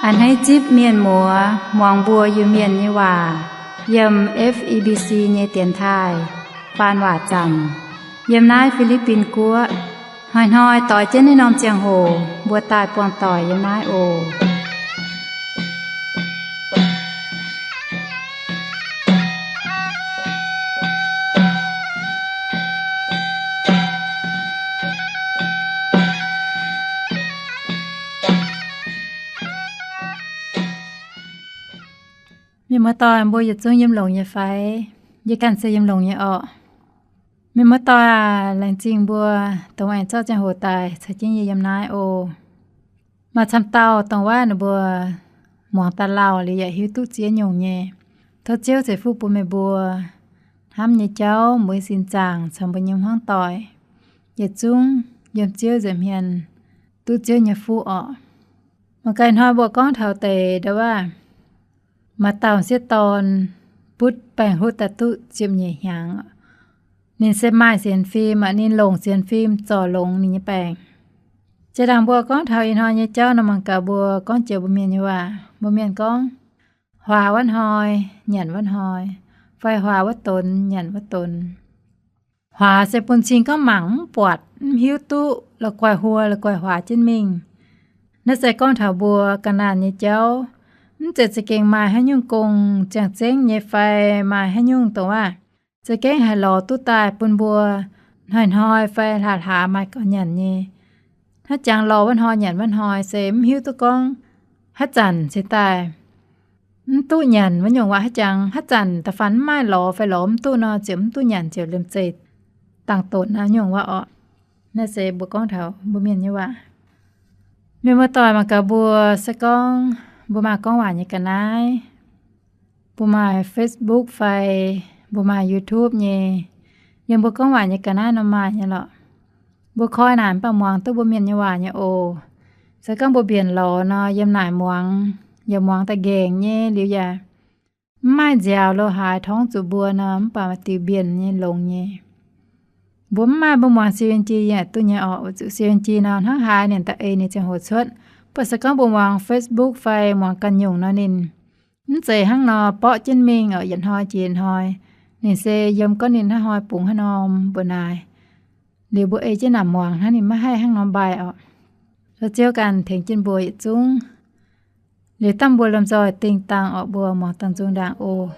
A'hneiv zipv mienh muoz muangx mbuo Iu-Mienh nyei waac yiem F E B C nyei dienx taaih faan waac zanc yiem naaiv Fi^li^bin Guoqv. Hnoi-hnoi doix jienv naaiv norm ziangh hoc mbuo daaih buangh doic yiem naaiv oc. Mienh muoz-doic, mbuo yietc zungv yiem longx nyei fai? Yie ganh se yiem longx nyei orqc. Mienh muoz-doic aac, laengz zingh mbuo dongh aengx zorqv ziangh hoc daaih caux jienv yie yiem naaiv oc. Maaih camv dauh dongh wuov ninh mbuo muangx daaih lauh liuz yaac hiuv duqv ziex nyungc nyei. Tov Ziouv ceix fuqv bun meih mbuo hnamv nyei jauv, mbuo nyei sin zaangc caux mbuo nyei hmuangv doic yietc zungv yiem Ziouv nza'hmien duqv Ziouv nyei fuqv orqc. Mangc gaax ih hnoi mbuo gorngv taux deix ndau wuov maaih dauh m'sieqv dorn butv baengc hluv daaih duqv ziepc nyeic hnyangx. Ninh se maaih sienx fim, ninh longc sienx fim zorc longx ninh nyei baengc. Jiex ndaangc mbuo gorngv taux ih hnoi nyei jauv nor, mangc gaax mbuo gorngv joux mbuo mienh nyei waac. Mbuo mienh gorngv, huaax wuov hnoi, nyanc wuov hnoi, fai huaax wuov donx, nyanc wuov donx. Huaax se bun cing gorngv mangc mv buatc, mv hiuv duqv, la'guaih huo la'guaih huaax jienv mingh. Naaiv se gorngv taux mbuo ga'naanh nyei jauv. Mv zeiz za'gengh maaih haaix nyungc gong ziangh zengv nyei fai maaih haaix nyungc dongh wuov za'gengh haih lorz duqv daaih bun mbuo hnoi-hnoi fai hlaax-hlaax maaih gaux nyanc nyei. Haaix jangx lorz wuov hnoi nyanc wuov hnoi se mv hiuv duqv gorngv haaix zanc cingx daaih mv duqv nyanc wuov nyungc waac. Haaix jangx haaix zanc da'faanh mv maaih lorz fai lorz mv duqv nor, ziouc mv duqv nyanc, ziouc liemh zeih dangh donx naaiv nyungc waac orqc. Naaiv se mbuo gorngv taux mbuo mienh nyei waac. Mienh muoz-doic, mangc gaax mbuo se gorngv mbuo maaih gorngv waac nyei ga'naaiv, mbuo maaih Facebook fai mbuo maaih YouTube nyei, yiem mbuo gorngv waac nyei ga'naaiv nor maaih nyei lorqc. Mbuo koi naaic mv baac muangx duqv mbuo mienh nyei waac nyei oc. Se gorngv mbuo mbienc lorz nor, yiem naaic muangx, yaac muangx daaih nqaengc nyei liuz yaac mv maaih nziaaux lo haaix torngv zuqc mbuo nor, mv baac maaih diuc mbienc nyei longx nyei. Mbuo mv maaih mbuo muangx siou yien jie yaac duqv nyei orqc. Weic zuqc siou yien jie nor hnangv haaix ninh da'eix ninh ziangh hoc cuotv. Mv baac se gorngv mbuo muangx Facebook fai muangx ganh nyungc nor, ninh mv zeiz hnangv nor borqv jienv mingh orqc, yietc hnoi jiex yietc hnoi. Ninh se yiem gorngv ninh hnangv hnoi bungx hnangv nor mbuo naaic. Liuz mbuo ei jienv naaic muangx hnangv ninh maiv haih hnangv nor mbaih orqc. Tov Ziouv ganh tengx jienv mbuo yietc zungv. Liuz dangh mbuo lomh nzoih dingh dangh orqc, mbuo muangx dangh nzung ndaangc oc.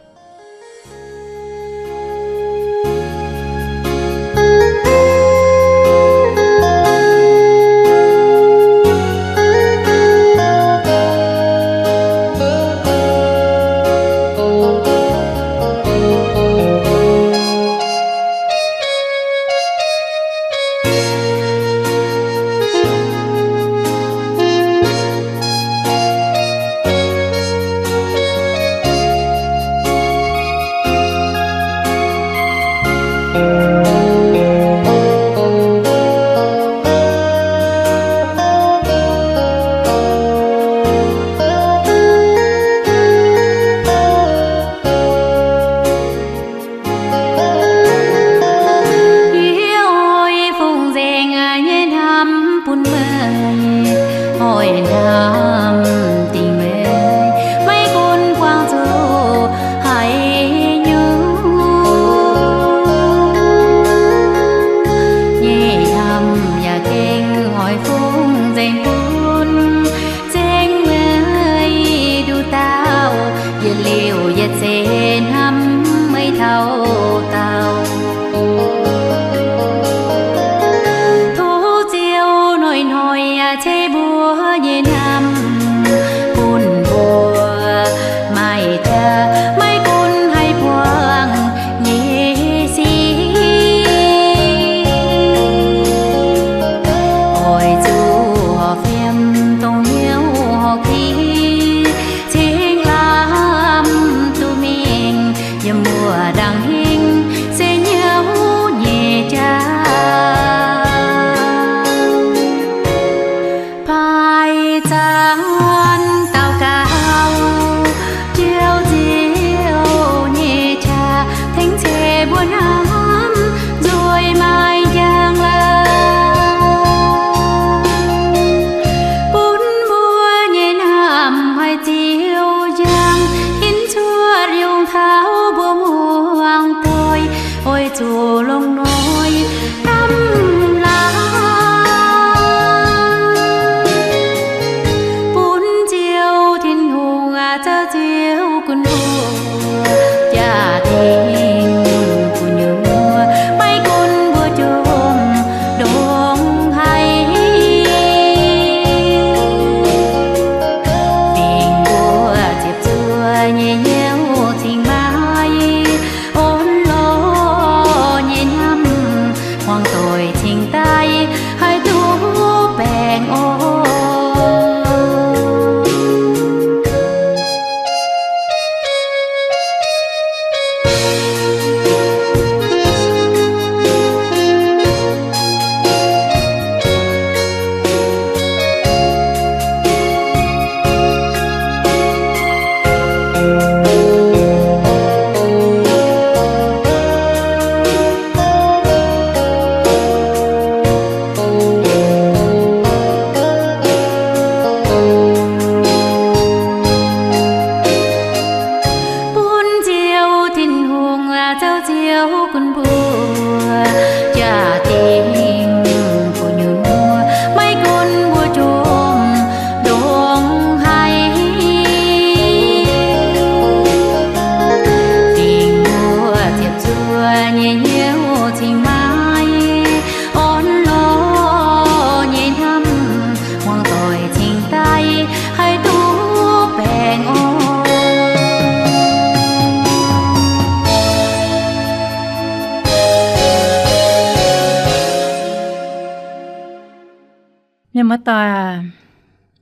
Muoz-doic aac,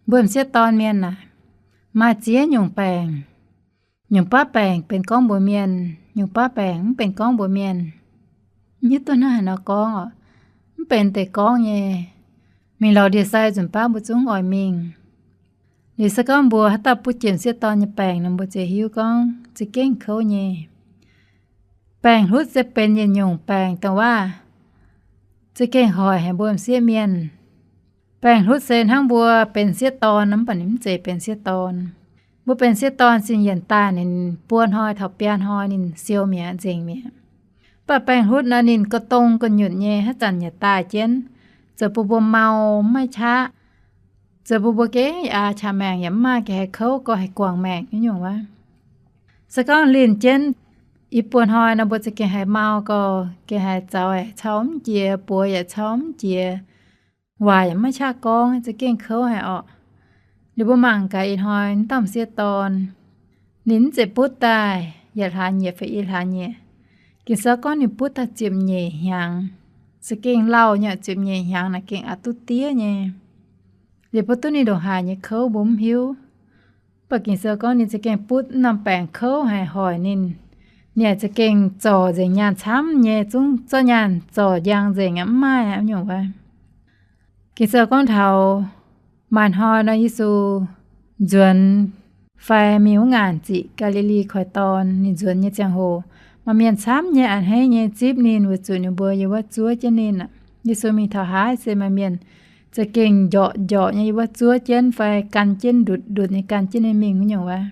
mbuo m'sieqv dorn mienh naaic, maaih ziex nyungc baengc. Nyungc baav baengc benx gorngv mbuox mienh, nyungc baav baengc mv benx gorngv mbuox mienh. Hiuv duqv hnangv haaix nor gorngv oc. Mv benx deix gorngv nyei. Mingh lorz ndie-sai nzunc baav mbuo zungv oix mingh. Liuz se gorngv mbuo haaix dauh butv jiex m'sieqv dorn nyei baengc nor, mbuo ziouc hiuv gorngv za'gengh kouv nyei. Baengc hlutv se benx yietc nyungc baengc dongh waav za'gengh hoic haic mbuo m'sieqv mienh. Baengc hlutv se hnangv mbuo benx sieqv dorn nor, mv baac ninh mv zeiz benx sieqv dorn. Mbuo benx sieqv dorn sin yienc daaih ninh buo hnoi taux biaa hnoi ninh siou mi'aqv, nzengc mi'aqv. Mv baac baengc hlutv nor ninh ga'dong ga'nyunc nyei, haaix zanc yaac daaih jienv, zoux bun mbuo mau, mv maaih qaqv, zoux bun mbuo gengh aax qaqv maengc yaac mv maaih, gengh haih kouv gau, haih guangc maengc nyungc-nyungc wuov. Se gorngv linh jienv i buo hnoi nor, mbuo za'gengh haih mau gau, gengh haih zaux yaac cau mv jiex, buoz yaac cau mv jiex, waac yaac mv maaih qaqv gorngv, za'gengh kouv haic orqc. Liuz mbuo mangc gaax ih hnoi naaiv dauh m'sieqv dorn, ninh mv zeiz butv daaih yietc hlaax nyieqc fai i hlaax nyieqc. Ging-Sou gorngv ninh butv daaih ziepc nyeic hnyangx. Za'gengh lauh nyei, ziepc nyeic hnyangx naaic gengh aqc duqv diev nyei. Liuz mbuo duqv ninh ndongc haaix nyei kouv mbuo mv hiuv. Mv baac Ging-Sou gorngv ninh za'gengh butv norm baengc kouv haic hoic ninh. Ninh yaac za'gengh zorc nzengc nyaanh camv nyei, zungv zorqv nyaanh zorc njang nzengc aqv, mv maaih aqv nyungc wuov. Ging-Sou gorngv taux maaih hnoi nor Yesu nzuonx fai mingh wuov ngaanc ziqc Gaa^li^li Koiv-Dorn. Ninh nzuonx nyei ziangh hoc maaih mienh camv nyei a'hneiv nyei zipv ninh, weic zuqc ninh mbuo yiem wuov zuov jienv ninh aqv. Yesu mingh taux haaix se maaih mienh za'gengh njorqc njorqc nyei yiem wuov zuov jienv fai gan jienv ndutc ndutc nyei gan jienv ninh mingh wuov nyungc wuov.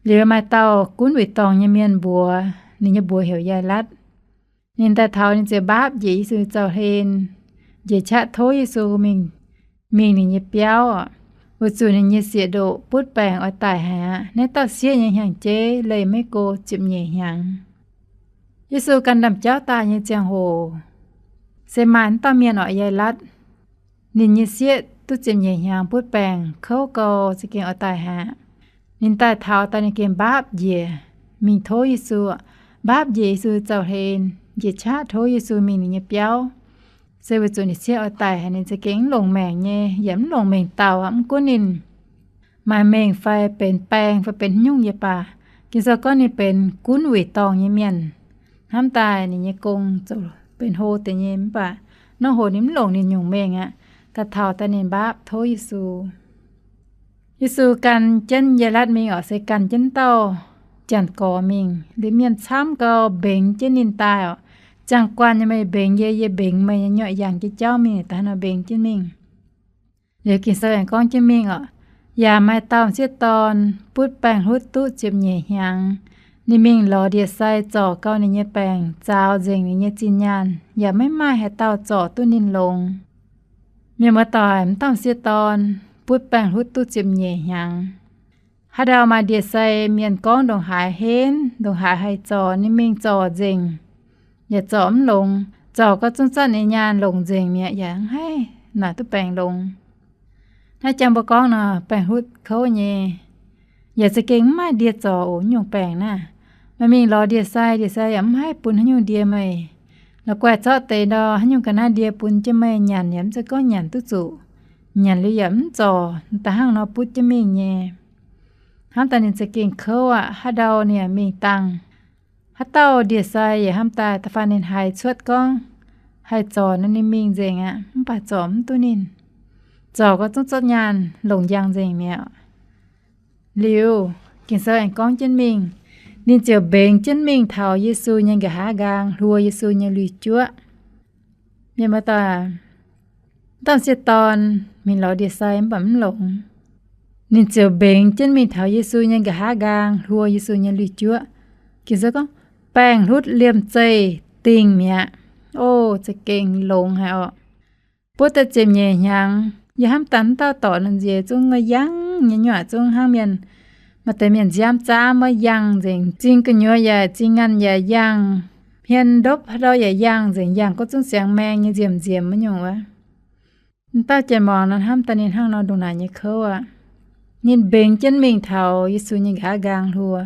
Liuz maaih dauh gunv wuic dorngh nyei mienh mbuox, ninh nyei mbuox heuc Yaailatv. Ninh daaih taux ninh ziouc mbaapv njiec Yesu zaux-hlen, njiec qaqv tov Yesu mingh, mingh ninh nyei biauv, weic zuqc ninh nyei sieqv-ndoqc butv baengc oix daic haic aqv. Naaiv dauh sieqv nyei hnyangx-jeiv leih maiv go ziepc nyeic hnyangx. Yesu ganh ndaamv-jauv daaih nyei ziangh hoc, se maaih wuov dauh mienh orqc, Yaailatv. Ninh nyei sieqv duqv ziepc nyeic hnyangx butv baengc kouv gau, za'gengh oix daic haic. Ninh daaih taux daaih ninh gengh mbaapv njiec mingh tov Yesu, mbaapv njiec Yesu zaux-hlen, njiec qaqv tov Yesu mingh ninh nyei biauv. Se weic zuqc ninh sieqv oix daic haic, ninh za'gengh mv longc maengc nyei, yaac mv longc mengh dauh, mv gunv ninh maaih mengh fai benx baeng fai benx haaix nyungc yaac baac. Ging-Sou gorngv ninh benx gunv wuic dorngh nyei mienh. Hnamv daaih ninh nyei gong zoux benx hlo deix nyei, mv baac norm hoc ninh mv longc ninh nyungc mengh aqv. Daaih taux daaih ninh mbaapv tov Yesu. Yesu gan jienv Yaailatv mingh orqc, se gan jienv dauh janx-gorx mingh. Liuz mienh camv gau mbengx jienv ninh daaih orqc. Ziangh guanh nyei meih mbengx yie, yie mbengx meih nyei, nyorqc yangh jienv jauv mingh daaih hnangv nor mbengx jienv mingh. Liuz Ging-Sou aengx gorngv jienv mingh orqc, yaac maaih dauh m'sieqv dorn butv baengc hlutv duqv ziepc nyeic hnyangx. Ninh mingh lorz ndie-sai zorc gau ninh nyei baengc, zaaux nzengc ninh nyei zinh nyaanh, yaac maiv maaih haaix dauh zorc duqv ninh longx. Mienh muoz-doic, m'dauh m'sieqv dorn butv baengc hlutv duqv ziepc nyeic hnyangx. Haaix ndau maaih ndie-sai mienh gorngv ndongc haaix henv, ndongc haaix haih zorc, ninh mingh zorc nzengc, yaac zorc mv longx. Zorc gau zungv zatv ninh nyaanh longc nzengc mi'aqv, yaac mv haih naaic duqv baengc longx. Naaiv jangx mbuo gorngv nor, baengc hlutv kouv nyei, yaac za'gengh mv maaih ndie zorc oc, nyungc baengc naaiv. Meih mingh lorz ndie-sai, ndie-sai yaac mv haih bun haaix nyungc ndie meih. La'guaih zorqv deix ndau haaix nyungc ga'naaiv ndie bun jienv meih nyanc yaac mv zeiz gorngv nyanc duqv zuqc. Nyanc liuz yaac mv zorc, da'hnangv nor butv jienv mingh nyei. Hnamv daaih ninh za'gengh kouv aqv. Haaix ndau ninh yaac mingh dangh. Haaix dauh ndie-sai yaac hnamv daaih, da'faanh ninh haiz cuotv gorngv haih zorc nor, ninh mingh nzengc aqv, mv baac zorc mv duqv ninh. Zorc gau zungv zorqv nyaanh longc njang nzengc mi'aqv. Liuz, Ging-Sou aengx gorngv jienv mingh, ninh ziouc mbengx jienv mingh taux Yesu nyei nqa'haav nqaang, hluo Yesu nyei lui-juoqv. Mienh muoz-doic, dauh m'sieqv dorn mingh lorz ndie-sai mv baac mv longx. Ninh ziouc mbengx jienv mingh taux Yesu nyei nqa'haav nqaang, hluo Yesu nyei lui-juoqv. Ging-Sou gorngv, baengh hlutv liemh zeih dingh mi'aqv. O, za'gengh longx haic orqc. Butv daaih ziepc nyeic hnyangx, yie hnamv daaih mv dauh dorc nor nziex zungv yangh nyei nyuoqc, zungv hnangv mienh, maaih deix mienh nziaamv zaamv wuov yangh nzengc, zing gu'nyuoz yaac zing nganh yaac yangh, hmien ndopv haaix ndau yaac yangh nzengc, yangh gorngv zungv siangx maeng nyei nziemx-nziemx wuov nyungc wuov. M'dauh janx-muangz nor hnamv daaih ninh hnangv nor ndongc naaic nyei kouv aqv. Ninh mbengx jienv mingh taux Yesu nyei nqa'haav nqaang hluo,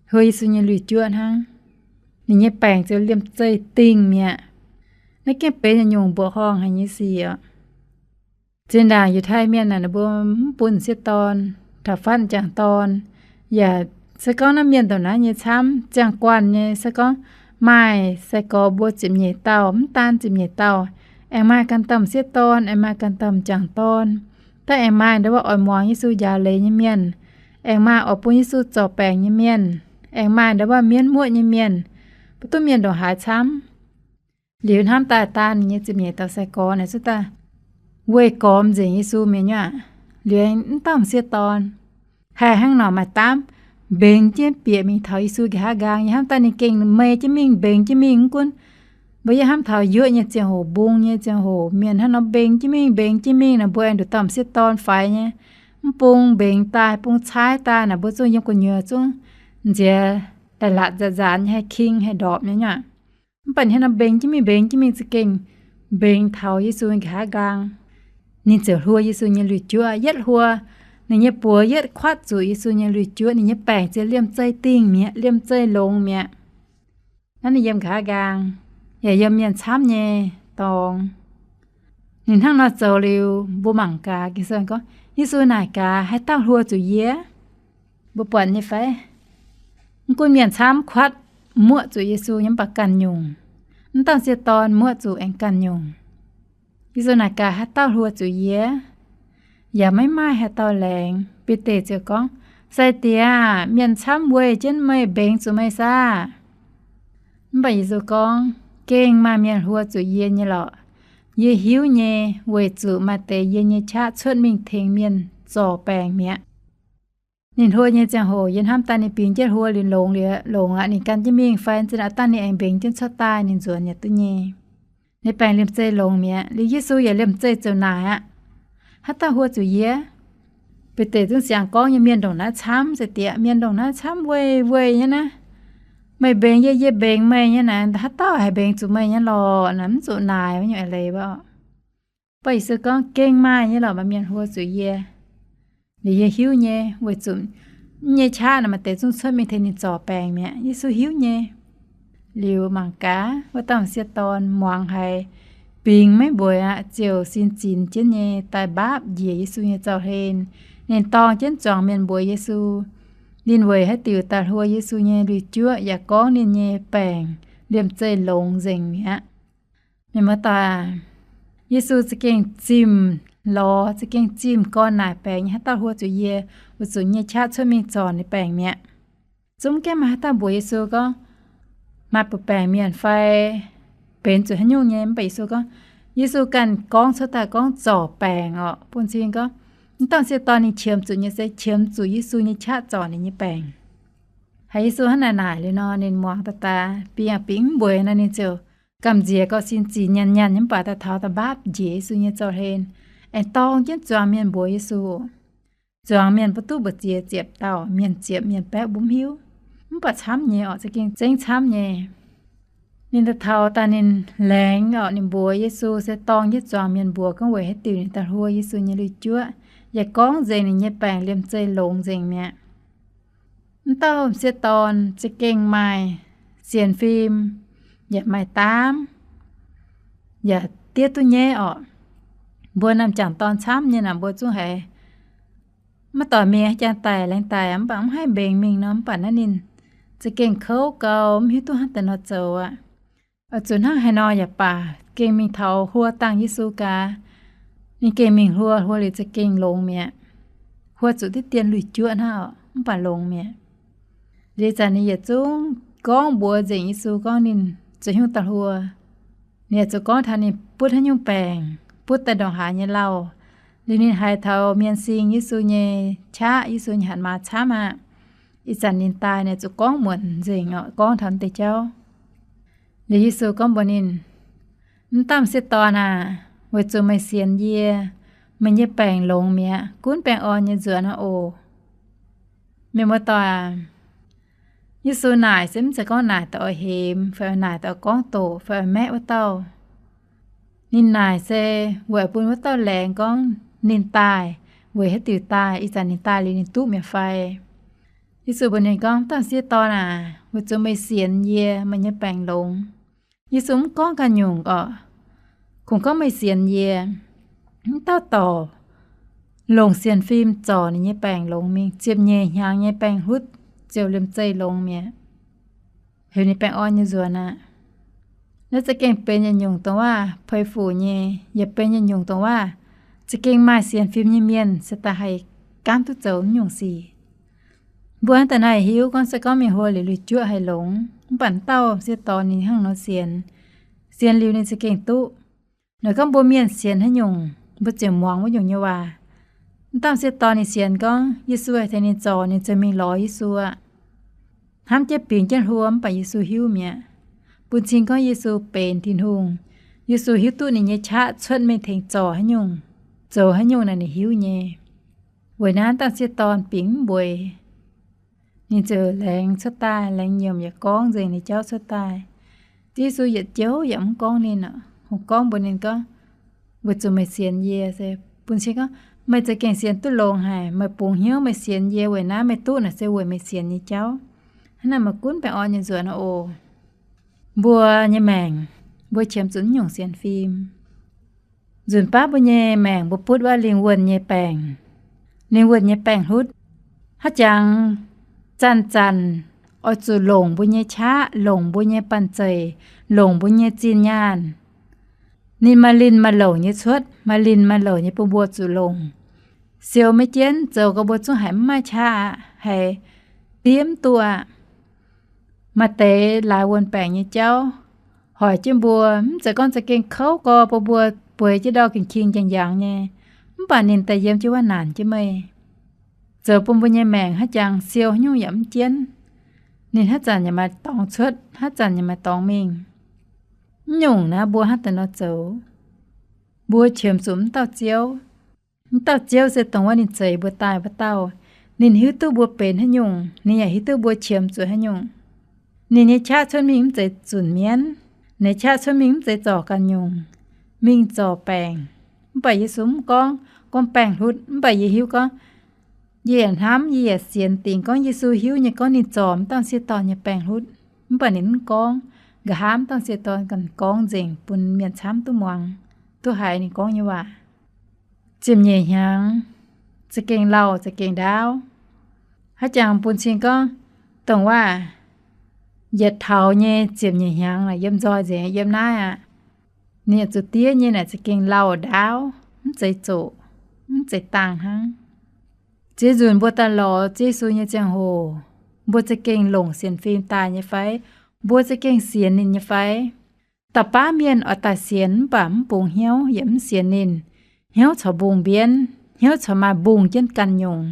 hluo Yesu nyei lui-juoqv hnangv. Ninh nyei baengc ziouc liemh zeih dingh mi'aqv. Naaiv gengh benx yietc nyungc mbuoqc horngh haic nyei sic oc. Zinh ndaangc Yiutai Mienh naaic, ninh mbuo mv bun m'sieqv dorn taux fatv m'jangc dorn. Yaac se gorngv naaiv mienh ndongc naaiv nyei camv, ziangh guanh nyei, se gorngv maaih sai-gorx mbuo ziepc nyeic dauh, mv daan ziepc nyeic dauh, aengx maaih ganh dauh m'sieqv dorn, aengx maaih ganh dauh m'jangc dorn. Daaih aengx maaih ndau wuov oix muangx Yesu njaaux leiz nyei mienh, aengx maaih oix bun Yesu zorc baengc nyei mienh, aengx maaih ndau wuov mienv muoqv nyei mienh, mbuo duqv mienh ndongc haaix camv. Liuz hnamv daaih daan ninh nyei ziepc nyeic dauh sai-gorx naaic cuotv daaih weih gormx nzengc Yesu mi'aqv. Liuz mv dauh m'sieqv dorn haih hnangv nor maaih daamv mbengx jienv bieqc mingh taux Yesu nqa'haav nqaang. Yie hnamv daaih ninh gengh mei jienv mingh, mbengx jienv mingh. Mv gunv mbuo yie hnamv taux yuoqv nyei ziangh hoc, mbung nyei ziangh hoc, mienh hnangv nor mbengx jienv mingh, mbengx jienv mingh naaic, mbuo aengx nduqc dauh m'sieqv dorn faix nyei, mv bung mbengx daaih, bung caaiv daaih naaic, mbuo zungv yiem gu'nyuoz zungv nziex daaih latc nzaanx nzaanx nyei, haih king haih ndorpc nyei nyuav. Mv baac hnangv nor mbengx jienv mingh, mbengx jienv mingh za'gengh mbengx taux Yesu nqa'haav nqaang. Ninh ziouc hluo Yesu nyei lui-juoqv. Yietv hluo, ninh nyei buoz yietv kuatv zuqc Yesu nyei lui-juoqv, ninh nyei baengc ziouc liemh zeih dingh mi'aqv, liemh zeih longx mi'aqv. Naaiv ninh yiem nqa'haav nqaang, yaac yiem mienh camv nyei dorngx. Ninh hnangv nor zoux liuz, mbuo mangc gaax, Ging-Sou gorngv Yesu naaic gaax, Haaix dauh hluo zuqc yie? Mbuo buatc nyei fai? Mv gunv mienh camv kuatv muoqv zuqc Yesu nyei mv baac ganh nyungc, mv dauh m'sieqv dorn muoqv zuqc aengx ganh nyungc. Yesu naaic gaax, Haaix dauh hluo zuqc yie? Yaac maiv maaih haaix dauh laengz. Bide ziouc gorngv, Sai-Diex aah! Mienh camv weih jienv meih, mbengx zuqc meih saah? Mv baac Yesu gorngv, Gengh maaih mienh hluo zuqc yie nyei lorqc. Yie hiuv nyei, weic zuqc maaih deix yie nyei qaqv cuotv mingh tengx mienh zorc baengc mi'aqv. Ninh hluo nyei ziangh hoc yie hnamv daaih ninh bingx jienv hluo liuz longx liuz, longx aqv, ninh gan jienv mingh fai zinh aqv, dangh ninh aengx mbengx jienv cuotv daaih ninh nzuonx yaac duqv nyei. Ninh baengc liemh zeih longx mi'aqv. Liuz Yesu yaac liemh zeih ziouc naaic aqv, Haaix dauh hluo zuqc yie? Bide zungv siang gorngv nyei, Mienh ndongc naaiv camv, sai-diex, mienh ndongc naaiv camv weih weih nyei naaiv. Meih mbengx yie, yie mbengx meih nyei naaic, haaix dauh haih mbengx zuqc meih nyei lorqc? Naaic mv zuqc naaic, nyei leiz wuov. Mv baac Yesu gorngv, Gengh maaih nyei lorqc, maaih mienh hluo zuqc yie. Liuz yie hiuv nyei, weic zuqc nyei qaqv naaic maaih deix zungv cuotv mingh tengx ninh zorc baengc mi'aqv. Yesu hiuv nyei. Liuz mangc gaax, wuov dauh m'sieqv dorn muangx haiz bingx maiv mbueiz aqv, ziouc sin zinx jienv nyei daaih mbaapv njiec Yesu nyei zaux-hlen. Ninh dorng jienv zuangx mienh mbuox Yesu ninh weic haaix diuc daaih hluo Yesu nyei lui-juoqv, yaac gorngv ninh nyei baengc liemh zeih longx nzengc mi'aqv. Mienh muoz-doic, Yesu za'gengh zimh lorz, za'gengh zimh gorn naaic baengc nyei, Haaix dauh hluo zuqc yie? Weic zuqc nyei qaqv cuotv mingh zorc ninh baengc mi'aqv. Zungv mv gaengh maaih haaix dauh mbuox Yesu gorngv maaih buoz-baengc mienh fai benx zuqc haaix nyungc nyei. Mv baac Yesu gorngv, Yesu ganh gorngv cuotv daaih gorngv zorc baengc orqc, bun cing gorngv mv dauh m'sieqv dorn ninh qiemx zuqc nyei se qiemx zuqc Yesu nyei qaqv zorc ninh nyei baengc. Haiz Yesu hnangv naaic naaic liuz nor, ninh muangx daaih daaih bingx bingx mv mbueiz nor, ninh ziouc gamh nziex gauh sin zinx nyanc nyanc nyei, mv baac daaih taux daaih mbaapv njiec Yesu nyei zaux-hlen, aengx dorng jienv zuangx mienh mbuox Yesu. Zuangx mienh mbuo duqv mbu'ziex ziepc dauh, mienh ziepc mienh baeqv mbuo mv hiuv, mv baac camv nyei orqc, za'gengh zengv camv nyei. Ninh daaih taux daaih ninh laengz orqc, ninh mbuox Yesu se dorng jienv zuangx mienh mbuox gorngv weic haaix diuc ninh daaih hluo Yesu nyei lui-juoqv, yaac gorngv nzengc ninh nyei baengc liemh zeih longx nzengc mi'aqv. Mv dauh m'sieqv dorn za'gengh maaih sienx fim, yaac maaih daamv, yaac diev duqv nyaiv orqc. Mbuo naaiv m'jangc dorn camv nyei naaic, mbuo zungv haiz maiv doix mingh jaa daic laengz daic, mv baac mv haih mbengx mingh nor, mv baac naaiv ninh za'gengh kouv gau, mv hiuv duqv hnangv deix nor zoux aqv. Oix zuqc hnangv haaix nor yaac baac gengh mingh taux hluo dangh Yesu gaax. Ninh gengh mingh hluo, hluo liuz za'gengh longx mi'aqv. Hluo zuqc diqv dien lui-juoqv hnangv orqc, mv baac longx mi'aqv. Liuz zanc ninh yietc zungv gorngv mbuox nzengc Yesu gorngv ninh zuqc nyungc daaih hluo. Ninh yaac zuqc gorngv taux ninh butv haaix nyungc baengc, butv daaih ndongc haaix nyei lauh. Liuz ninh haiz taux mienh sing Yesu nyei qaqv, Yesu nyei hatc maaz camv aqv. Ih zanc ninh daaih ninh zuqc gorngv muonc nzengc orqc, gorngv taux deix jauv. Liuz Yesu gorngv mbuox ninh, Mv dauh m'sieqv dorn aah! Weic zuqc meih sienx yie, meih nyei baengc longx mi'aqv. Gunv baengh orn nyei nzuonx oc. Mienh muoz-doic aac, Yesu naaic se mv zeiz gorngv naaic daaih oix hemx, fai naaic daaih oix gorngv doqc, fai maeqv wuov dauh. Ninh naaic se weic bun wuov dauh laengz gorngv ninh daaih weic haaix diuc daaih, ih zanc ninh daaih liuz ninh duqv mi'aqv fai. Yesu mbuox ninh gorngv, Dauh m'sieqv dorn aac, weic zuqc meih sienx yie, meih nyei baengc longx. Yesu mv gorngv ganh nyungc orqc. Kungx gorngv meih sienx yie. Mv dauh dorc longc sienx fim zorc ninh nyei baengc longx mingh, ziepc nyeic hnyangx nyei baengc hlutv ziouc liemh zeih longx mi'aqv. Heuc ninh baengh orn nyei nzuonx aqv. Naaiv za'gengh benx yietc nyungc dongh waac peix fuc nyei, yaac benx yietc nyungc dongh waac za'gengh maaih sienx fim nyei mienh se daaih haih gaamv duqv zoux nyungc sic. Mbuo hnangv daaih naaiv hiuv gorngv se gorngv mingh hlo liuz lui-juoqv haih longx, mv baac dauh m'sieqv dorn ninh hnangv nor sienx, sienx liuz ninh za'gengh duqv. Naaiv gorngv mbuo mienh sienx haaix nyungc, mbuo ziouc muangx wuov nyungc nyei waac. Mv dauh m'sieqv dorn ninh sienx gorngv Yesu haih tengx ninh zorc, ninh ziouc mingh lorz Yesu aqv. Hnamv jienv bingx jienv hluo mv baac Yesu hiuv mi'aqv. Bun cing gorngv Yesu benx Tin-Hungh. Yesu hiuv duqv ninh nyei qaqv cuotv mingh tengx zorc haaix nyungc, zoux haaix nyungc naaic ninh hiuv nyei. Weic naaiv dauh m'sieqv dorn bingx mv mbeix. Ninh ziouc laengz cuotv daaih, laengz nyiemc yaac gorngv nzengc ninh jauv cuotv daaih. Ziouv Yesu yietc joux yaac mv gorngv ninh, gorngv mbuox ninh gorngv, weic zuqc meih sienx yie se bun cing gorngv, meih za'gengh sienx duqv longx haic. Meih bungx hnyouv meih sienx yie weic naaiv meih duqv naaic se weic meih sienx nyei jauv. Hnangv naaic meih gunv baengh orn nyei nzuonx oc. Mbuo nyei maengc, mbuo qiemx zuqc nyungc sienx fim. Nzunc baav mbuo nyei maengc mbuo butv wuov lingh wuonh nyei baengc, lingh wuonh nyei baengc hlutv. Haaix jangx zanc-zanc oix zuqc longc mbuo nyei qaqv, longc mbuo nyei banh zeic, longc mbuo nyei zinh nyaanh. Ninh maaih linh maaih louc nyei cuotv, maaih linh maaih louc nyei bun mbuo zuqc longc. Siou maiv jienv zoux gau mbuo zungv haiz mv maaih qaqv aqv, haiz diev mv duqv aqv. Maaih deix laaix wuonh baengc nyei jauv hoic jienv mbuo, mv zeiz gorngv za'gengh kouv gau bun mbuo bueix jienv ndau gengh king njang-njangx nyei, mv baac ninh daaih yiem jienv wuov naanc jienv meih, zoux bun mbuo nyei maengc haaix jangx siou haaix nyungc yaac mv jienv. Ninh haaix zanc yaac maaih dorngx cuotv, haaix zanc yaac maaih dorngx mingh. Mv nyungc naaiv mbuo hnangv daaih nor zoux, mbuo qiemx zuqc mv dauh Ziouv. Mv dauh Ziouv se dongh wuov ninh zeix mbuo daaih wuov dauh. Ninh hiuv duqv mbuo benx haaix nyungc, ninh yaac hiuv duqv mbuo qiemx zuqc haaix nyungc. Ninh nyei qaqv cuotv mingh mv zeiz zunc mienv. Ninh nyei qaqv cuotv mingh mv zeiz zorc ganh nyungc, mingh zorc baengc. Mv baac Yesu mv gorngv, gorngv baengh hlutv, mv baac yie hiuv gorngv, yie yaac hnamv, yie yaac sienx dingc gorngv Yesu hiuv nyei gorngv ninh zorc m'dauh m'sieqv dorn nyei baengh hlutv. Mv baac ninh mv gorngv, nqa'haav m'dauh m'sieqv dorn ganh gorngv nzengc bun mienh camv duqv muangx, duqv haiz ninh gorngv nyei waac. Ziepc nyeic hnyangx, za'gengh lauh za'gengh ndaauv. Haaix jangx bun cing gorngv, dongh waac yietc taux nyei ziepc nyeic hnyangx naaic yiem nzoih nzengc yiem naaiv aqv. Ninh zuqc diev nyei naaic za'gengh lauh ndaauv, mv zeiz zoqc, mv zeiz dangh hnangv. Ziex nzunc mbuo daaih lorz Ziouv Yesu nyei ziangh hoc, mbuo za'gengh longc sienx fim daaih nyei fai? Mbuo za'gengh sienx ninh nyei fai? Dauh baav mienh oix daaih sienx mv baac mv bungx hnyouv yaac mv sienx ninh, hnyouv corc mbungh mbienv, hnyouv corc maaih mbungh jienv ganh nyungc.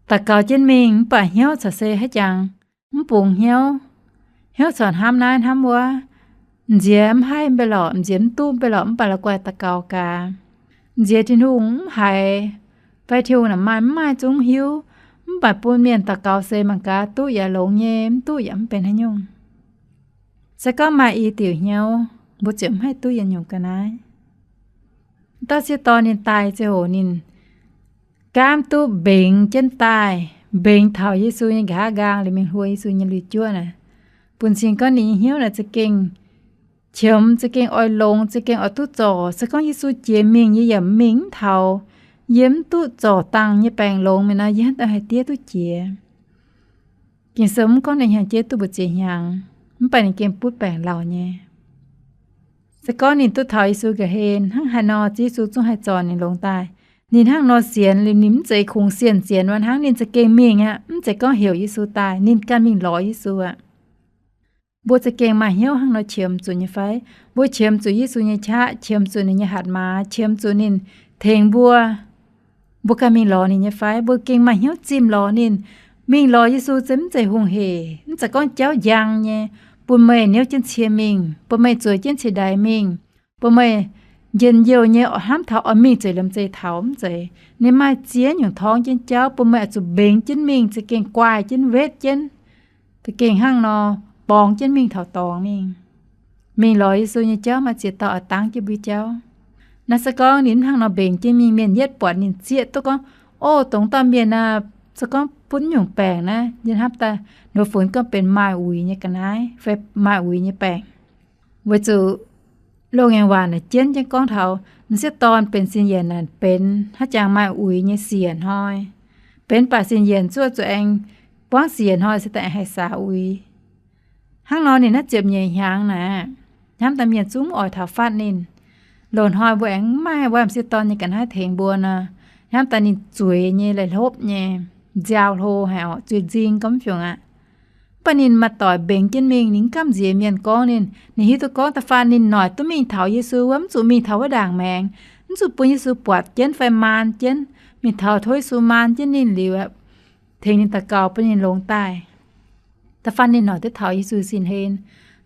Daux gaux jienv mingh mv baac hnyouv corc se haaix jangx mv bungx hnyouv. Hnyouv corc hnamv naaiv hnamv wuov, m'nziex mv haih mv bei lorqc, m'nziex mv duqv mv bei lorqc, mv baac la'guaih daux gaux gaax. M'nziex Tin-Hungh mv haiz, fai Tin-Hungh naaic maaih mv maaih zungv hiuv, mv baac bun mienh daux gaux se mangc gaax duqv yaac longx nyei, mv duqv yaac mv benx haaix nyungc. Se gorngv maaih i diuc hnyouv, mbuo ziouc mv haih duqv yietc nyungc ga'naaiv. M'dauh m'sieqv dorn ninh daaih ziangh hoc ninh gaamv duqv mbengx jienv daaih, mbengx taux Yesu nyei nqa'haav nqaang liuz mingh hluo Yesu nyei lui-juoqv naaic. Bun cing gorngv ninh nyei hnyouv naaic za'gengh qiemx, za'gengh oix longx, za'gengh oix duqv zorc. Se gorngv Yesu jiex mingh yie yaac mingh mv taux, yie mv duqv zorc dangh nyei baengc longx mingh nor, yie hnangv daaih haih diev duqv jiex. Ging-Sou mv gorngv ninh hnyangx-jeiv duqv mbu'ziex hnyangx, mv baac ninh gengh butv baengc lauh nyei. Se gorngv ninh duqv taux Yesu nqa'hlen hnangv haaix nor, Ziouv Yesu zungv haih zorc ninh longx daaih. Ninh hnangv nor sienx liuz ninh mv zeiz kungx sienx sienx wuov hnangv, ninh za'gengh mingh aqv, mv zeiz gorngv heuc Yesu daaih, ninh ganh mingh lorz Yesu aqv. Mbuo za'gengh maaih hnyouv hnangv nor qiemx zuqc nyei fai? Mbuo qiemx zuqc Yesu nyei qaqv, qiemx zuqc ninh nyei hatc maaz, qiemx zuqc ninh tengx mbuo, mbuo ganh mingh lorz ninh nyei fai? Mbuo gengh maaih hnyouv zimh lorz ninh. Mingh lorz Yesu se mv zeiz hungh hec, mv zeiz gorngv jauv njang nyei, bun meih niouv jienv cie mingh, bun meih zueiz jienv cie ndaix mingh, bun meih njien-youh nyei oix hnamv taux oix mingh zueiz liemh zeih taux, mv zeiz. Ninh maaih ziex nyungc torngv jienv jauv bun meih oix zuqc mbengx jienv mingh, za'gengh guaih jienv, wetv jienv, za'gengh hnangv nor borngz jienv mingh taux dorngx mingh. Mingh lorz Yesu nyei jauv maaih ziex dauh oix dangv jienv mbuo jauv. Naaiv se gorngv ninh mv hnangv nor mbengx jienv mingh, mienh yietv buatc ninh zieqv duqv gorngv, o, dongh dauh mienh aah, se gorngv butv nyungc baengc naaiv, yie hnamv daaih nduov funx gorngv benx maaih uix nyei ga'naaiv fai maaih uix nyei baengc. Weic zuqc loz-ngaengc waac naaic jienv jienv gorngv taux M'sieqv dorn benx sin yienc naaic benx hnangv jangx maaih uix nyei siec hnoi. Benx baac sin yienc zuqc zuqc aengx buangv siec hnoi se daaih aengx haih saax uix. Hnangv nor ninh naaiv ziepc nyeic hnyangx naaic, hnamv daaih mienh zungv oix taux fatv ninh. Loz-hnoi mbuo aengx maiv maaih m'sieqv dorn nyei ga'naaiv tengx mbuo nor, hnamv daaih ninh zueiz nyei, laih hlopv nyei, nziaaux hlo haic orqc, zueiz nzing gormx fiungc aqv. Mv baac ninh maaih doic mbengx jienv mingh, ninh mv gamh nziex mienh gorngv ninh. Ninh hiuv duqv gorngv da'faanh ninh noic duqv mingh taux Yesu wuov, mv zuqc mingh taux wuov ndaangc maengx, mv zuqc bun Yesu buatc jienv fai maan jienv, mingh taux tov Yesu maan jienv ninh liuz, tengx ninh daux gaux bun ninh longx daaih. Da'faanh ninh noic duqv taux Yesu sin hlen,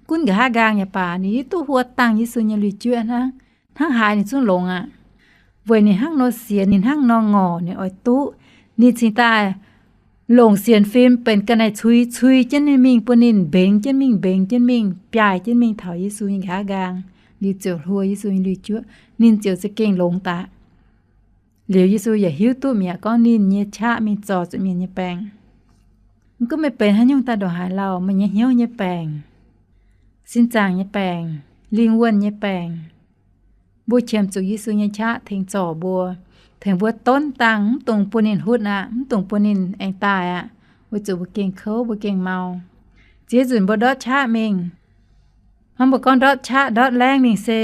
gunv nqa'haav nqaang yaac baac, ninh hiuv duqv hluo dangh Yesu nyei lui-juoqv hnangv. Hnangv haaix ninh zungv longx aqv. Weic ninh hnangv nor sienx, ninh hnangv nor ngorc, ninh oix duqv. Ninh cingx daaih longc sienx fim benx ga'naaiv cui, cui jienv ninh mingh, bun ninh mbengx jienv mingh, mbengx jienv mingh, biaaih jienv mingh taux Yesu nyei nqa'haav nqaang, liuz ziouc hluo Yesu nyei lui-juoqv, ninh ziouc za'gengh longx daaih. Liuz Yesu yaac hiuv duqv mi'aqv gorngv ninh nyei qaqv mingh zorc zuqc mienh nyei baengc. Mv gunv meih benx haaix nyungc daaih ndongc haaix lauh, meih nyei hnyouv nyei baengc, sin zaangc nyei baengc, lingh wuonh nyei baengc, mbuo qiemx zuqc Yesu nyei qaqv tengx zorc mbuo, tengx mbuo donv dangh, mv dungx bun ninh hutv aqv, mv dungx bun ninh aengx daaih aqv, weic zuqc mbuo gengh kouv, mbuo gengh mau. Ziex nzunc mbuo ndortv qaqv mingh, hnangv mbuo gorngv ndortv qaqv ndortv laengv mingh se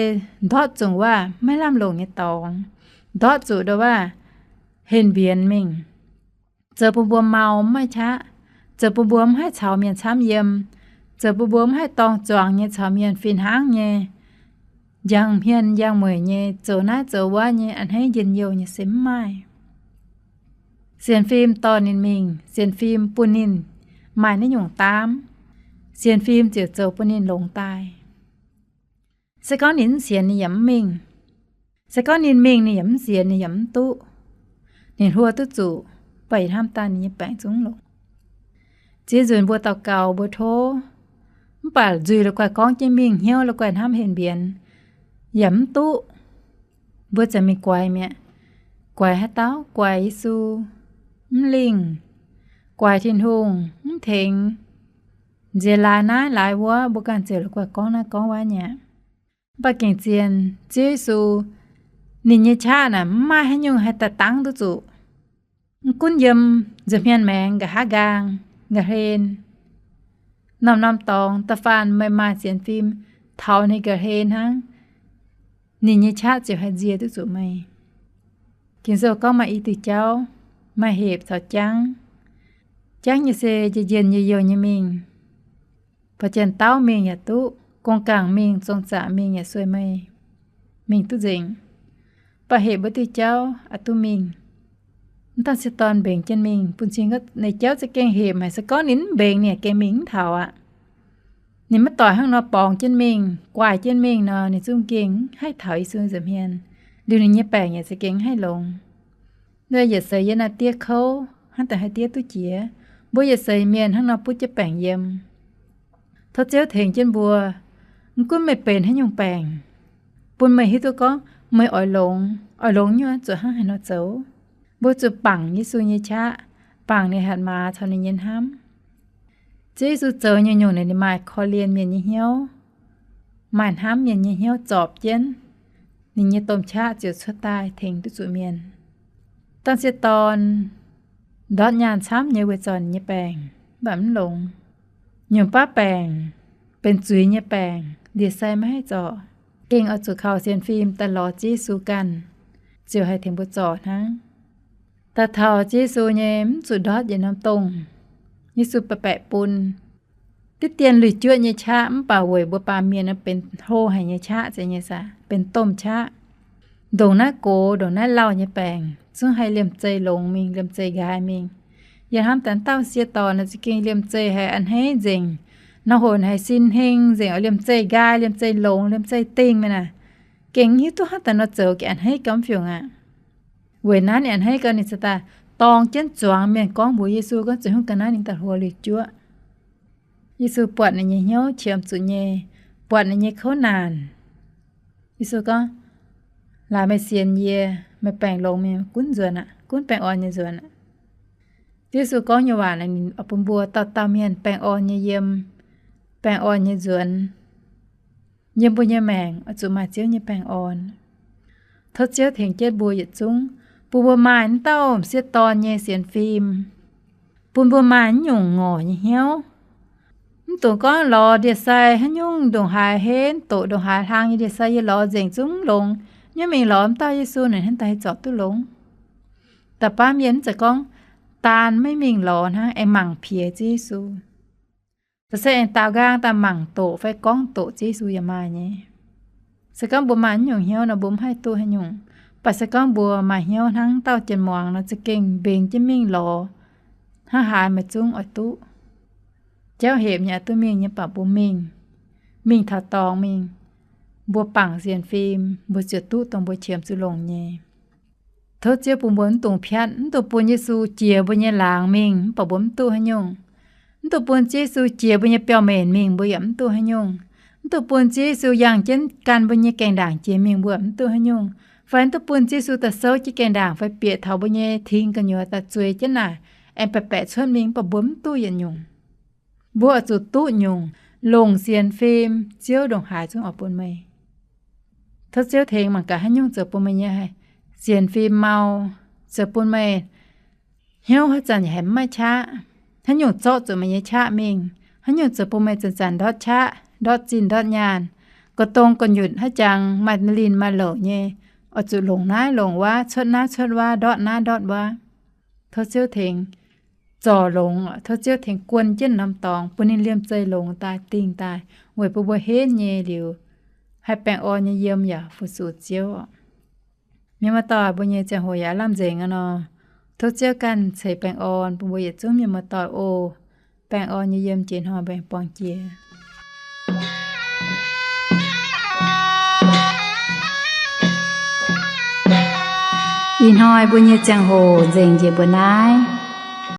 ndortv zungv waac maiv lamh longc nyei dorngx, ndortv zuqc ndo waac henh mbienx mingh, zoux bun mbuo mau mv maaih qaqv, zoux bun mbuo mv haih caux mienh camv yiem, zoux bun mbuo mv haih dorng zuangx nyei caux mienh fih hnangv nyei, njang hmien njang mueic nyei, zoux naaiv zoux wuov nyei, a'hneiv njien-youh nyei se mv maaih. Sienx fim dorh ninh mingh, sienx fim bun ninh maaih naaiv nyungc daamv, sienx fim ziouc zoux bun ninh longx daaih. Se gorngv ninh mv sienx, ninh yaac mv mingh. Se gorngv ninh mingh, ninh yaac mv sienx, ninh yaac mv duqv. Ninh hluo duqv zuqc, mv baac yie hnamv daaih ninh nyei baengc zungv longx. Ziex nzunc mbuo daux gaux mbuo tov, mv baac nzuih la'guaih gorngv jienv mingh, hnyouv la'guaih hnamv henh mbienx, yaac mv duqv. Mbuo ziouc mingh guaix mi'aqv. Guaix haaix dauh? Guaix Yesu. Mv lingh. Guaix Tin-Hungh. Mv tengx. Nziex laaix naaiv laaix wuov, mbuo ganh ziouc la'guaih gorngv naaiv gorngv wuov mi'aqv. Mv baac gengh zien, Ziouv Yesu, ninh nyei qaqv naaic mv maaih haaix nyungc haih daaih dangv duqv zuqc. Mv gunv yiem nza'hmien maengx, nqa'haav nqaang, nqa'hlen, norm-norm dorngx, da'faanh meih maaih sienx fim taux ninh nqa'hlen hnangv, ninh nyei qaqv ziouc haih nzie duqv zuqc meih. Ging-Sou gorngv maaih i diuh jauv, maaih hepc caux jangv. Jangv nyei se njien-njien youh youh nyei mingh. Ba'jien dauv mingh yaac duqv, gong gaangc mingh, zong zaqc mingh yaac sueih meih, mingh duqv nzengc. Mv baac hepc wuov diuh jauv aqc duqv mingh. Mv dangh sieqv dorn mbengx jienv mingh, bun cing gorngv naaiv jauv za'gengh hepc haic, se gorngv ninh mv mbengx, ninh gengh mingh mv taux aqv. Ninh maiv doic hnangv nor borngz jienv mingh, guaih jienv mingh nor, ninh zungv gengh mv haih taux Yesu nza'hmien. Liuz ninh nyei baengc yaac za'gengh mv haih longx. Nor yietc seix yiem naaiv diev kouv, hnangv daaih haih diev duqv jiex. Mbuo yietc seix mienh hnangv nor butv jienv baengc yiem. Tov Ziouv tengx jienv mbuo, mv gunv meih benx haaix nyungc baengc, bun meih hiuv duqv gorngv meih oix longx, oix longx nyuoqc zuqc hnangv haaix nor zoux. Mbuo zuqc bangc Yesu nyei qaqv, bangc ninh hatc maaz caux ninh nyei hnamv. Ziouv Yesu zoux nyungc-nyungc naaic ninh maaih korv-lienh mienh nyei hnyouv, maaih hnamv mienh nyei hnyouv zorpc jienv, ninh nyei domh qaqv ziouc cuotv daaih tengx duqv zuqc mienh. Dangh sieqv dorn ndortv nyaanh camv nyei weic zuqc ninh nyei baengc, mv baac mv longx. Nyungc baav baengc, benx zuiz nyei baengc, ndie-sai maiv haih zorc, gengh oix zuqc kaux sienx fim daaih lorz Ziouv Yesu ganh, ziouc haih tengx mbuo zorc hnangv. Daaih taux Ziouv Yesu nyei mv zuqc ndortv yietc norm dongh. Yesu baeqc baeqc bun. Diqv dien lui-juoqv nyei qaqv mv baac weic mbuo baamh mienh benx hlo haic nyei qaqv, zeiz nyei saah, benx domh qaqv. Ndongc naaiv gox, ndongc naaiv lauh nyei baengc zungv haih liemh zeih longx mingh, liemh zeih nqaai mingh. Yie hnamv daaih dauh sieqv dorn naaic za'gengh liemh zeih haic, a'hneiv nzengc, nor honc haic, sin heng nzengc, oix liemh zeih nqaai, liemh zeih longx, liemh zeih dingh mingh naaic. Gengh mv hiuv duqv hnangv daaih nor zoux, gengh a'hneiv gau mv fiungc aqv. Weic naaiv ninh a'hneiv gau, ninh ziouc daaih dorng jienv zuangx mienh gorngv mbuox Yesu gorngv zuqc hnangv ga'naaiv ninh daaih hluo lui-juoqv. Yesu buatc ninh nyei hnyouv qiemx zuqc nyei, buatc ninh nyei kouv naanc. Yesu gorngv, laaix meih sienx yie, meih baengc longx mingh gunv nzuonx aqv, gunv baengh orn nyei nzuonx aqv. Yesu gorngv nyei waac naaic ninh oix bun mbuo dauh dauh mienh baengh orn nyei yiem, baengh orn nyei nzuonx. Yiem mbuo nyei maengc oix zuqc maaih Ziouv nyei baengh orn. Tov Ziouv tengx jienv mbuo yietc zungv, bun mbuo maaih naaiv dauh m'sieqv dorn nyei sienx fim, bun mbuo maaih naaiv nyungc ngorc nyei hnyouv. Mv dungx gorngv lorz ndie-sai haaix nyungc ndongc haaix henv, doqc ndongc haaix hlang nyei ndie-sai yie lorz nzengc zungv longx. Nyuv mingh lorz m'dauh Yesu naaic hnangv daaih zorc duqv longx. Da'faanh mienh mv zeiz gorngv daan maiv mingh lorz hnangv, aengx mangc piex Ziouv Yesu. Da'faanh se aengx daaux nqaang daaih mangc doqc fai gorngv doqc Ziouv Yesu yaac maaih nyei. Se gorngv mbuo maaih naaiv nyungc hnyouv nor, mbuo mv haih duqv haaix nyungc. Mv baac se gorngv mbuo maaih hnyouv hnangv dauh jien-muangz nor, za'gengh mbengx jienv mingh lorz hnangv haaix maaih zungv oix duqv. Jauv hepc nyei oix duqv mingh nyei baac mbuo mingh, mingh taux dorngx mingh, mbuo bangc sienx fim, mbuo ziouc duqv dongh mbuo qiemx zuqc longx nyei. Tov Ziouv bun mbuo mv dungx piatv, mv dungx bun Yesu jiex mbuo nyei laangz mingh mv baac mbuo mv duqv haaix nyungc. Mv dungx bun Ziouv Yesu jiex mbuo nyei biauv-menc mingh, mbuo yaac mv duqv haaix nyungc. Mv dungx bun Ziouv Yesu yangh jienv gan mbuo nyei gaengh ndaangc jiex mingh, mbuo yaac mv duqv haaix nyungc. Fai mv dungx bun Ziouv Yesu daaih souv jienv gaengh ndaangc fai bieqc taux mbuo nyei ting gu'nyuoz daaih zueiz jienv naaic, aengx baeqc baeqc cuotv mingh, mv baac mbuo mv duqv yietc nyungc. Mbuo oix zuqc duqv nyungc, longc sienx fim, Ziouv ndongc haaix zungv oix bun meih. Tov Ziouv tengx mangc gaax haaix nyungc zoux bun meih nyei sienx fim mau, zoux bun meih hnyouv haaix zanc yaac haiz mv maaih qaqv. Haaix nyungc zorqv zuqc meih nyei qaqv mingh, haaix nyungc zoux bun meih zanc-zanc ndortv qaqv, ndortv zinh ndortv nyaanh, ga'dong ga'nyutc haaix jangx maaih linh maaih louc nyei, oix zuqc longc naaiv longc wuov, cuotv naaiv cuotv wuov, ndortv naaiv ndortv wuov. Tov Ziouv tengx zorc longx, tov Ziouv tengx guon jienv norm dorngx, bun ninh liemh zeih longx daaih dingh daaih weic bun mbuo henv nyei liuz, haih baengh orn nyei yiem yaac fu-sux Ziouv. Mienh muoz-doic, mbuo nyei ziangh hoc yaac lamh nzengc aqv nor. Tov Ziouv ganh ceix baengh orn bun mbuo yietc zungv mienh muoz-doic oc. Baengh orn nyei yiem jiex hnoi mbuo aengx buangh jiex. Ih hnoi mbuo nyei ziangh hoc nzengc njiec mbuo naaiv.